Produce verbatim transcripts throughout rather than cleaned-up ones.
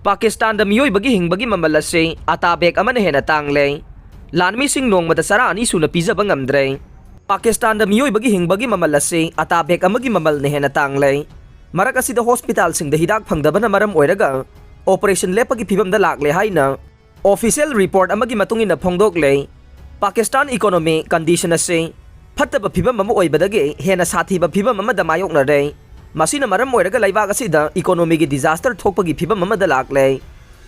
ꯄꯥꯀꯤꯁꯇꯥꯟꯗ ꯃꯤꯑꯣꯏꯕꯒꯤ ꯍꯤꯡꯕꯒꯤ ꯃꯃꯜ ꯑꯁꯤ ꯑꯇꯥ ꯕꯦꯒ ꯑꯃꯅ ꯍꯦꯟꯅ ꯇꯥꯡꯂꯦ꯫ ꯂꯥꯟꯃꯤꯁꯤꯡ ꯅꯣꯡꯃꯗ ꯆꯔꯥ ꯑꯅꯤ ꯁꯨꯅ ꯄꯤꯖꯕ ꯉꯝꯗ꯭ꯔꯦ꯫ ꯄꯥꯀꯤꯁꯇꯥꯟꯗ ꯃꯤꯑꯣꯏꯕꯒꯤ ꯍꯤꯡꯕꯒꯤ ꯃꯃꯜ ꯑꯁꯤ ꯑꯇꯥ ꯕꯦꯒ ꯑꯃꯒꯤ ꯃꯃꯜꯅ ꯍꯦꯟꯅ ꯇꯥꯡꯂꯦ꯫ ꯃꯔꯛ ꯑꯁꯤꯗ ꯍꯣꯁꯄꯤꯇꯥꯜꯁꯤꯡꯗ ꯍꯤꯗꯥꯛ ꯐꯪꯗꯕꯅ ꯃꯔꯝ ꯑꯣꯏꯔꯒ ꯑꯣꯄꯔꯦꯁꯟ ꯂꯦꯞꯄꯒꯤ ꯐꯤꯕꯝꯗ ꯂꯥꯛꯂꯦ ꯍꯥꯏꯅ ꯑꯣꯐꯤꯁꯤꯌꯦꯜ ꯔꯤꯄꯣꯔꯠ ꯑꯃꯒꯤ ꯃꯇꯨꯡ ꯏꯟꯅ ꯐꯣꯡꯗꯣꯛꯂꯦ꯫ ꯄꯥꯀꯤꯁꯇꯥꯟ ꯏꯀꯣꯅꯣꯃꯤ ꯀꯟꯗꯤꯁꯟ ꯑꯁꯤ ꯐꯠꯇꯕ ꯐꯤꯕꯝ ꯑꯃ ꯑꯣꯏꯕꯗꯒꯤ ꯍꯦꯟꯅ ꯁꯥꯊꯤꯕ ꯐꯤꯕꯝ ꯑꯃꯗ ꯃꯥꯌꯣꯛꯅꯔꯦ꯫ ꯃꯁꯤꯅ ꯃꯔꯝ ꯑꯣꯏꯔꯒ ꯂꯩꯕꯥꯛ ꯑꯁꯤꯗ ꯏꯀꯣꯅꯣꯃꯤꯒꯤ ꯗꯤꯖꯥꯁꯇꯔ ꯊꯣꯛꯄꯒꯤ ꯐꯤꯕꯝ ꯑꯃꯗ ꯂꯥꯛꯂꯦ꯫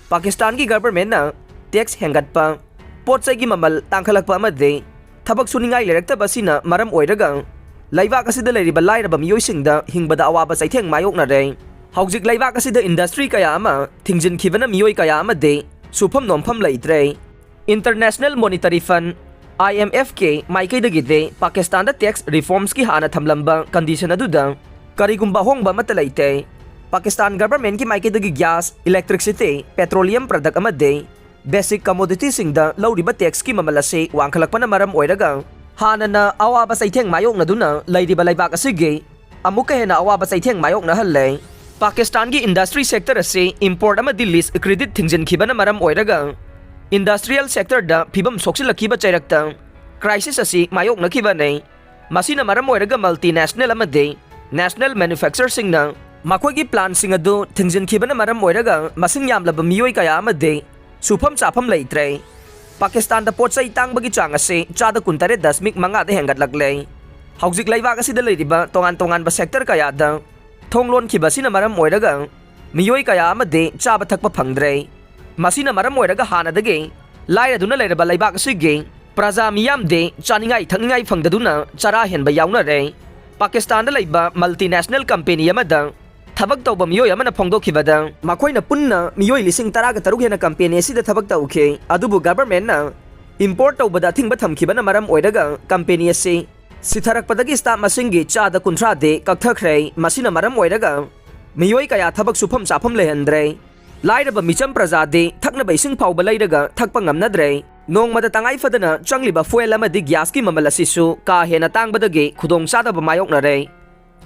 ꯄꯥꯀꯤꯁꯇꯥꯟꯒꯤ ꯒꯚꯔꯟꯃꯦꯟꯠꯅ ꯇꯦꯛꯁ ꯍꯦꯟꯒꯠꯄ, ꯄꯣꯠ ꯆꯩꯒꯤ ꯃꯃꯜ ꯇꯥꯡꯈꯠꯂꯛꯄ ꯑꯃꯗꯤ ꯊꯕꯛ ꯁꯨꯅꯤꯡꯉꯥꯏ ꯂꯩꯔꯛꯇꯕ ꯑꯁꯤꯅ ꯃꯔꯝ ꯑꯣꯏꯔꯒ ꯂꯩꯕꯥꯛ ꯑꯁꯤꯗ ꯂꯩꯔꯤꯕ ꯂꯥꯏꯔꯕ ꯃꯤꯑꯣꯏꯁꯤꯡꯗ ꯍꯤꯡꯕꯗ ꯑꯋꯥꯕ ꯆꯩꯊꯦꯡ ꯃꯥꯌꯣꯛꯅꯔꯦ꯫ ꯍꯧꯖꯤꯛ ꯂꯩꯕꯥꯛ ꯑꯁꯤꯗ ꯏꯟꯗꯁꯇ꯭ꯔꯤ ꯀꯌꯥ ꯑꯃ ꯊꯤꯡꯖꯤꯟꯈꯤꯕꯅ ꯃꯤꯑꯣꯏ ꯀꯌꯥ ꯑꯃꯗꯤ ꯁꯨꯐꯝ ꯅꯣꯝꯐꯝ ꯂꯩꯇ꯭ꯔꯦ꯫ ꯏꯟꯇꯔꯅꯦꯁꯅꯦꯜ ꯃꯣꯅꯤꯇꯔꯤ ꯐꯟꯗ, ꯑꯥꯏ ꯑꯦꯝ ꯑꯦꯐꯀꯤ ꯃꯥꯏꯀꯩꯗꯒꯤꯗꯤ ꯄꯥꯀꯤꯁꯇꯥꯟꯗ ꯇꯦꯛꯁ ꯔꯤꯐꯣꯔꯝꯁꯀꯤ ꯍꯥꯟꯅ ꯊꯝꯂꯝꯕ ꯀꯟꯗꯤꯁꯟ ꯑꯗꯨꯗ ꯀꯔꯤꯒꯨꯝꯕ ꯑꯍꯣꯡꯕ ꯑꯃꯠꯇ ꯂꯩꯇꯦ꯫ ꯄꯥꯀꯤꯁꯇꯥꯟ ꯒꯚꯔꯟꯃꯦꯟꯠꯀꯤ ꯃꯥꯏꯀꯩꯗꯒꯤ ꯒ꯭ꯌꯥꯁ, ꯏꯂꯦꯛꯇ꯭ꯔꯤꯛꯁꯤꯇꯤ, ꯄꯦꯇ꯭ꯔꯣꯂꯤꯌꯝ ꯄ꯭ꯔꯗꯛ ꯑꯃꯗꯤ ꯕꯦꯁꯤꯛ ꯀꯃꯣꯗꯤꯇꯤꯁꯤꯡꯗ ꯂꯧꯔꯤꯕ ꯇꯦꯛꯁꯀꯤ ꯃꯃꯜ ꯑꯁꯤ ꯋꯥꯡꯈꯠꯂꯛꯄꯅ ꯃꯔꯝ ꯑꯣꯏꯔꯒ ꯍꯥꯟꯅꯅ ꯑꯋꯥꯕ ꯆꯩꯊꯦꯡ ꯃꯥꯌꯣꯛꯅꯗꯨꯅ ꯂꯩꯔꯤꯕ ꯂꯩꯕꯥꯛ ꯑꯁꯤꯒꯤ ꯑꯃꯨꯛꯀ ꯍꯦꯟꯅ ꯑꯋꯥꯕ ꯆꯩꯊꯦꯡ ꯃꯥꯌꯣꯛꯅꯍꯜꯂꯦ꯫ ꯄꯥꯀꯤꯁꯇꯥꯟꯒꯤ ꯏꯟꯗꯁꯇ꯭ꯔꯤ ꯁꯦꯛꯇꯔ ꯑꯁꯤ ꯏꯝꯄꯣꯔꯠ ꯑꯃꯗꯤ ꯂꯤꯁ ꯀ꯭ꯔꯦꯗꯤꯠ ꯊꯤꯡꯖꯤꯟꯈꯤꯕꯅ ꯃꯔꯝ ꯑꯣꯏꯔꯒ ꯏꯟꯗꯁꯇ꯭ꯔꯤꯌꯦꯜ ꯁꯦꯛꯇꯔꯗ ꯐꯤꯕꯝ ꯁꯣꯛꯆꯤꯜꯂꯛꯈꯤꯕ ꯆꯩꯔꯛꯇ ꯀ꯭ꯔꯥꯏꯁꯤꯁ ꯑꯁꯤ ꯃꯥꯌꯣꯛꯅꯈꯤꯕꯅꯤ꯫ ꯃꯁꯤꯅ ꯃꯔꯝ ꯑꯣꯏꯔꯒ ꯃꯜꯇꯤꯅꯦꯁꯅꯦꯜ ꯑꯃꯗꯤ ꯅꯦꯁꯅꯦꯜ ꯃꯦꯅꯨꯐꯦꯛꯆꯔꯁꯤꯡꯅ ꯃꯈꯣꯏꯒꯤ ꯄ꯭ꯂꯥꯟꯁꯤꯡ ꯑꯗꯨ ꯊꯤꯡꯖꯤꯟꯈꯤꯕꯅ ꯃꯔꯝ ꯑꯣꯏꯔꯒ ꯃꯁꯤꯡ ꯌꯥꯝꯂꯕ ꯃꯤꯑꯣꯏ ꯀꯌꯥ ꯑꯃꯗꯤ ꯁꯨꯐꯝ ꯆꯥꯐꯝ ꯂꯩꯇ꯭ꯔꯦ꯫ ꯄꯥꯀꯤꯁꯇꯥꯟꯗ ꯄꯣꯠ ꯆꯩ ꯇꯥꯡꯕꯒꯤ ꯆꯥꯡ ꯑꯁꯤ ꯆꯥꯗ ꯀꯨꯟꯇꯔꯦꯠ ꯗꯁꯃꯤꯛ ꯃꯉꯥꯗ ꯍꯦꯟꯒꯠꯂꯛꯂꯦ꯫ ꯍꯧꯖꯤꯛ ꯂꯩꯕꯥꯛ ꯑꯁꯤꯗ ꯂꯩꯔꯤꯕ ꯇꯣꯉꯥꯟ ꯇꯣꯉꯥꯟꯕ ꯁꯦꯛꯇꯔ ꯀꯌꯥꯗ ꯊꯣꯡ ꯂꯣꯟꯈꯤꯕ ꯑꯁꯤꯅ ꯃꯔꯝ ꯑꯣꯏꯔꯒ ꯃꯤꯑꯣꯏ ꯀꯌꯥ ꯑꯃꯗꯤ ꯆꯥꯕ ꯊꯛꯄ ꯐꯪꯗ꯭ꯔꯦ꯫ ꯃꯁꯤꯅ ꯃꯔꯝ ꯑꯣꯏꯔꯒ ꯍꯥꯟꯅꯗꯒꯤ ꯂꯥꯏꯔꯗꯨꯅ ꯂꯩꯔꯕ ꯂꯩꯕꯥꯛ ꯑꯁꯤꯒꯤ ꯄ꯭ꯔꯖꯥ ꯃꯤꯌꯥꯝꯗꯤ ꯆꯥꯅꯤꯡꯉꯥꯏ ꯊꯛꯅꯤꯡꯉꯥꯏ ꯐꯪꯗꯗꯨꯅ ꯆꯔꯥ ꯍꯦꯟꯕ ꯌꯥꯎꯅꯔꯦ꯫ ꯄꯥꯀꯤꯁꯇꯥꯟꯗ ꯂꯩꯕ ꯃꯜꯇꯤꯅꯦꯁꯅꯦꯜ ꯀꯝꯄꯦꯅꯤ ꯑꯃꯗ ꯊꯕꯛ ꯇꯧꯕ ꯃꯤꯑꯣꯏ ꯑꯃꯅ ꯐꯣꯡꯗꯣꯛꯈꯤꯕꯗ, ꯃꯈꯣꯏꯅ ꯄꯨꯟꯅ ꯃꯤꯑꯣꯏ ꯂꯤꯁꯤꯡ ꯇꯔꯥꯒ ꯇꯔꯨꯛ ꯍꯦꯟꯅ ꯀꯝꯄꯦꯅꯤ ꯑꯁꯤꯗ ꯊꯕꯛ ꯇꯧꯈꯤ, ꯑꯗꯨꯕꯨ ꯒꯚꯔꯟꯃꯦꯟꯠꯅ ꯏꯝꯄꯣꯔꯠ ꯇꯧꯕꯗ ꯑꯊꯤꯡꯕ ꯊꯝꯈꯤꯕꯅ ꯃꯔꯝ ꯑꯣꯏꯔꯒ ꯀꯝꯄꯦꯅꯤ ꯑꯁꯤ ꯁꯤꯊꯔꯛꯄꯗꯒꯤ ꯁ꯭ꯇꯥꯐ ꯃꯁꯤꯡꯒꯤ ꯆꯥꯗ ꯀꯨꯟꯊ꯭ꯔꯥꯗꯤ ꯀꯛꯊꯈ꯭ꯔꯦ꯫ ꯃꯁꯤꯅ ꯃꯔꯝ ꯑꯣꯏꯔꯒ ꯃꯤꯑꯣꯏ ꯀꯌꯥ ꯊꯕꯛ ꯁꯨꯐꯝ ꯆꯥꯐꯝ ꯂꯩꯍꯟꯗ꯭ꯔꯦ꯫ ꯂꯥꯏꯔꯕ ꯃꯤꯆꯝ ꯄ꯭ꯔꯖꯥꯗꯤ ꯊꯛꯅꯕ ꯏꯁꯤꯡ ꯐꯥꯎꯕ ꯂꯩꯔꯒ ꯊꯛꯄ ꯉꯝꯅꯗ꯭ꯔꯦ꯫ ꯅꯣꯡꯃꯗ ꯇꯉꯥꯏ ꯐꯗꯅ ꯆꯪꯂꯤꯕ ꯐ꯭ꯌꯨꯑꯦꯜ ꯑꯃꯗꯤ ꯒ꯭ꯌꯥꯁꯀꯤ ꯃꯃꯜ ꯑꯁꯤꯁꯨ ꯀꯥ ꯍꯦꯟꯅ ꯇꯥꯡꯕꯗꯒꯤ ꯈꯨꯗꯣꯡꯆꯥꯗꯕ ꯃꯥꯌꯣꯛꯅꯔꯦ꯫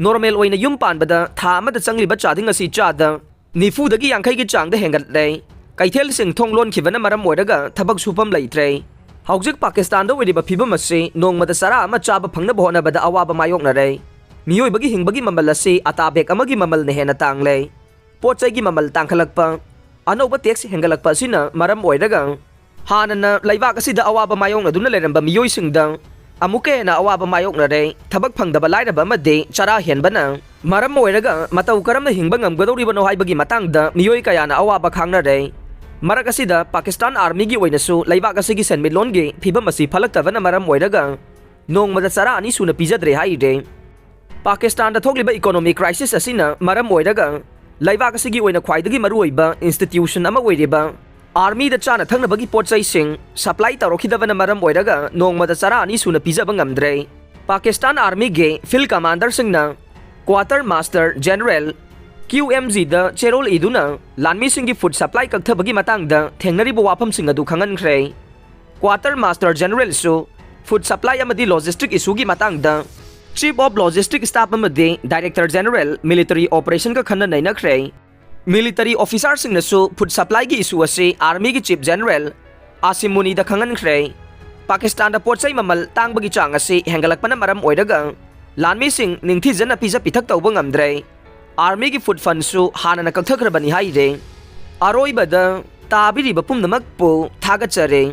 ꯅꯣꯔꯃꯦꯜ ꯑꯣꯏꯅ ꯌꯨꯝ ꯄꯥꯟꯕꯗ ꯊꯥ ꯑꯃꯗ ꯆꯪꯂꯤꯕ ꯆꯥꯗꯤꯡ ꯑꯁꯤ ꯆꯥꯗ ꯅꯤꯐꯨꯗꯒꯤ ꯌꯥꯡꯈꯩꯒꯤ ꯆꯥꯡꯗ ꯍꯦꯟꯒꯠꯂꯦ꯫ ꯀꯩꯊꯦꯜꯁꯤꯡ ꯊꯣꯡ ꯂꯣꯟꯈꯤꯕꯅ ꯃꯔꯝ ꯑꯣꯏꯔꯒ ꯊꯕꯛ ꯁꯨꯐꯝ ꯂꯩꯇ꯭ꯔꯦ꯫ ꯍꯧꯖꯤꯛ ꯄꯥꯀꯤꯁꯇꯥꯟꯗ ꯑꯣꯏꯔꯤꯕ ꯐꯤꯕꯝ ꯑꯁꯤ ꯅꯣꯡꯃꯗ ꯆꯔꯥ ꯑꯃ ꯆꯥꯕ ꯐꯪꯅꯕ ꯍꯣꯠꯅꯕꯗ ꯑꯋꯥꯕ ꯃꯥꯌꯣꯛꯅꯔꯦ꯫ ꯃꯤꯑꯣꯏꯕꯒꯤ ꯍꯤꯡꯕꯒꯤ ꯃꯃꯜ ꯑꯁꯤ ꯑꯇꯥ ꯕꯦꯒ ꯑꯃꯒꯤ ꯃꯃꯜꯅ ꯍꯦꯟꯅ ꯇꯥꯡꯂꯦ꯫ ꯄꯣꯠ ꯆꯩꯒꯤ ꯃꯃꯜ ꯇꯥꯡꯈꯠꯂꯛꯄ, ꯑꯅꯧꯕ ꯇꯦꯛꯁ ꯍꯦꯟꯒꯠꯂꯛꯄ ꯑꯁꯤꯅ ꯃꯔꯝ ꯑꯣꯏꯔꯒ ꯍꯥꯟꯅꯅ ꯂꯩꯕꯥꯛ ꯑꯁꯤꯗ ꯑꯋꯥꯕ ꯃꯥꯌꯣꯛꯅꯗꯨꯅ ꯂꯩꯔꯝꯕ ꯃꯤꯑꯣꯏꯁꯤꯡꯗ ꯑꯃꯨꯛꯀ ꯍꯦꯟꯅ ꯑꯋꯥꯕ ꯃꯥꯌꯣꯛꯅꯔꯦ꯫ ꯊꯕꯛ ꯐꯪꯗꯕ ꯂꯥꯏꯔꯕ ꯑꯃꯗꯤ ꯆꯔꯥ ꯍꯦꯟꯕꯅ ꯃꯔꯝ ꯑꯣꯏꯔꯒ ꯃꯇꯧ ꯀꯔꯝꯅ ꯍꯤꯡꯕ ꯉꯝꯒꯗꯧꯔꯤꯕꯅꯣ ꯍꯥꯏꯕꯒꯤ ꯃꯇꯥꯡꯗ ꯃꯤꯑꯣꯏ ꯀꯌꯥꯅ ꯑꯋꯥꯕ ꯈꯥꯡꯅꯔꯦ꯫ ꯃꯔꯛ ꯑꯁꯤꯗ ꯄꯥꯀꯤꯁꯇꯥꯟ ꯑꯥꯔꯃꯤꯒꯤ ꯑꯣꯏꯅꯁꯨ ꯂꯩꯕꯥꯛ ꯑꯁꯤꯒꯤ ꯁꯦꯟꯃꯤꯠꯂꯣꯟꯒꯤ ꯐꯤꯕꯝ ꯑꯁꯤ ꯐꯠꯂꯛꯇꯕꯅ ꯃꯔꯝ ꯑꯣꯏꯔꯒ ꯅꯣꯡꯃꯗ ꯆꯔꯥ ꯑꯅꯤ ꯁꯨꯅ ꯄꯤꯖꯗ꯭ꯔꯦ ꯍꯥꯏꯔꯦ꯫ ꯄꯥꯀꯤꯁꯇꯥꯟꯗ ꯊꯣꯛꯂꯤꯕ ꯏꯀꯣꯅꯣꯃꯤ ꯀ꯭ꯔꯥꯏꯁꯤꯁ ꯑꯁꯤꯅ ꯃꯔꯝ ꯑꯣꯏꯔꯒ ꯂꯩꯕꯥꯛ ꯑꯁꯤꯒꯤ ꯑꯣꯏꯅ ꯈ꯭ꯋꯥꯏꯗꯒꯤ ꯃꯔꯨꯑꯣꯏꯕ ꯏꯟꯁꯇꯤꯇ꯭ꯌꯨꯁꯟ ꯑꯃ ꯑꯣꯏꯔꯤꯕ ꯑꯥꯔꯃꯤꯗ ꯆꯥꯅ ꯊꯛꯅꯕꯒꯤ ꯄꯣꯠ ꯆꯩꯁꯤꯡ ꯁꯄ꯭ꯂꯥꯏ ꯇꯧꯔꯛꯈꯤꯗꯕꯅ ꯃꯔꯝ ꯑꯣꯏꯔꯒ ꯅꯣꯡꯃꯗ ꯆꯔꯥ ꯑꯅꯤ ꯁꯨꯅ ꯄꯤꯖꯕ ꯉꯝꯗ꯭ꯔꯦ꯫ ꯄꯥꯀꯤꯁꯇꯥꯟ ꯑꯥꯔꯃꯤꯒꯤ ꯐꯤꯜꯗ ꯀꯃꯥꯟꯗꯔꯁꯤꯡꯅ quarter master general Q M ꯖꯤꯗ ꯆꯦꯔꯣꯜ ꯏꯗꯨꯅ ꯂꯥꯟꯃꯤꯁꯤꯡꯒꯤ ꯐꯨꯗ ꯁꯄ꯭ꯂꯥꯏ ꯀꯛꯊꯕꯒꯤ ꯃꯇꯥꯡꯗ ꯊꯦꯡꯅꯔꯤꯕ ꯋꯥꯐꯝꯁꯤꯡ ꯑꯗꯨ ꯈꯪꯍꯟꯈ꯭ꯔꯦ꯫ ꯀ꯭ꯋꯥꯇꯔ ꯃꯥꯁꯇꯔ ꯖꯦꯅꯔꯦꯜꯁꯨ ꯐꯨꯗ ꯁꯄ꯭ꯂꯥꯏ ꯑꯃꯗꯤ ꯂꯣꯖꯤꯁꯇꯤꯛ ꯏꯁꯨꯒꯤ ꯃꯇꯥꯡꯗ ꯆꯤꯐ ꯑꯣꯐ ꯂꯣꯖꯤꯁꯇꯤꯛ ꯁ꯭ꯇꯥꯐ ꯑꯃꯗꯤ ꯗꯥꯏꯔꯦꯛꯇꯔ ꯖꯦꯅꯔꯦꯜ ꯃꯤꯂꯤꯇꯔꯤ ꯑꯣꯄꯔꯦꯁꯟꯒ ꯈꯟꯅ ꯅꯩꯅꯈ꯭ꯔꯦ꯫ ꯃꯤꯂꯤꯇꯔꯤ ꯑꯣꯐꯤꯁꯥꯔꯁꯤꯡꯅꯁꯨ ꯐꯨꯗ ꯁꯄ꯭ꯂꯥꯏꯒꯤ ꯏꯁꯨ ꯑꯁꯤ ꯑꯥꯔꯃꯤꯒꯤ ꯆꯤꯐ ꯖꯦꯅꯔꯦꯜ ꯑꯥꯁꯤꯝ ꯃꯨꯅꯤꯗ ꯈꯪꯍꯟꯈ꯭ꯔꯦ꯫ ꯄꯥꯀꯤꯁꯇꯥꯟꯗ ꯄꯣꯠ ꯆꯩ ꯃꯃꯜ ꯇꯥꯡꯕꯒꯤ ꯆꯥꯡ ꯑꯁꯤ ꯍꯦꯟꯒꯠꯂꯛꯄꯅ ꯃꯔꯝ ꯑꯣꯏꯔꯒ ꯂꯥꯟꯃꯤꯁꯤꯡ ꯅꯤꯡꯊꯤꯖꯅ ꯄꯤꯖ ꯄꯤꯊꯛ ꯇꯧꯕ ꯉꯝꯗ꯭ꯔꯦ꯫ ꯑꯥꯔꯃꯤꯒꯤ ꯐꯨꯗ ꯐꯟꯁꯨ ꯍꯥꯟꯅꯅ ꯀꯛꯊꯈ꯭ꯔꯕꯅꯤ ꯍꯥꯏꯔꯦ꯫ ꯑꯔꯣꯏꯕꯗ ꯇꯥꯕꯤꯔꯤꯕ ꯄꯨꯝꯅꯃꯛꯄꯨ ꯊꯥꯒꯠꯆꯔꯤ꯫